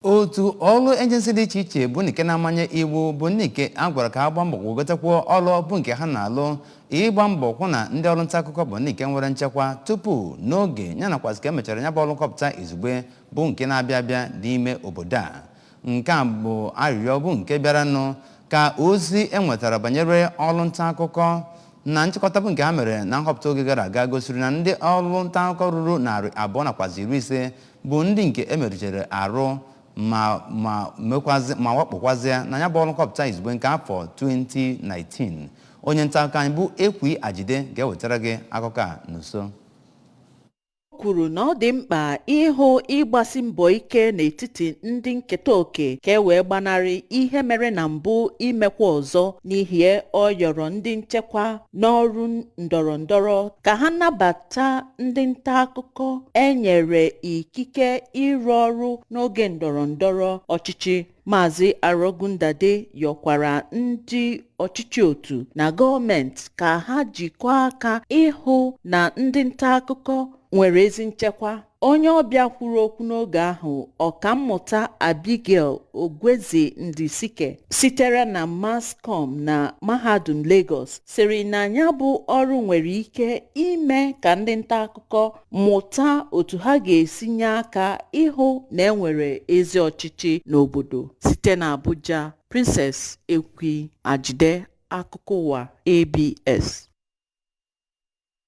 Otu ọrụ agency dị iche iche bụ nke na-amanye iwu bụ ndị nke a gwara ka ha gbaa mbọ wegotakwuo ọrụ bụ nke ha na-alụ ịgba mbọ hụ na ndị ọrụ nta akụkọ bụ ndị nke nwere nchekwa tupu, n'oge, ya nakwazị ka emechara ya bụ ọrụ nkọpụta izugbe bụ nke na-abịa abịa n'ime obodo a. Nke a bụ arịrịọ bụ nke bịaranụ ka ozi enwetara banyere ọrụ nta akụkọ na nchịkọta bụ nke ha mere na nhọpụta oge gara aga gosiri na ndị ọrụ nta akụkọ ruru 250 bụ ndị nke emerụchere arụ ma mekwazi ma wakpokwazịa na ya bụ ọrụ nkọpụta izugbe nke afọ 2019. Onye nta akụkọ anyị bụ Ekwi Ajide ga-ewetara gị akụkọ a n'uso. O kwuru na ọ dị mkpa ịhụ ịgbasi mbọ ike n'etiti ndị nketa oke ka e wee gbanarị ihe mere na mbụ imekwa ọzọ. N'ihi ọ yọrọ ndị nchekwa n'ọrụ ndọrọ ndọrọ ka ha nabata ndị nta akụkọ enyere ikike ịrụ ọrụ n'oge ndọrọ ndọrọ ọchịchị. Maazị Arogundade yọkwara ndị ọchịchị otu na gọọmenti ka ha jikọọ aka ịhụ na ndị nta akụkọ nwere ezi nchekwa. Onye ọbịa kwuru okwu n'oge ahụ, Ọkammụta Abigail Ogweze Ndisike sitere na Mass-Comm na Mahadum Lagos, sịrị na ya bụ ọrụ nwere ike ime ka ndị nta akụkọ mụta otu ha ga-esi nye aka ịhụ na enwere ezi ọchịchị n'obodo. Site na Abuja, Princess Ekwi Ajide, akụkọ ụwa ABS.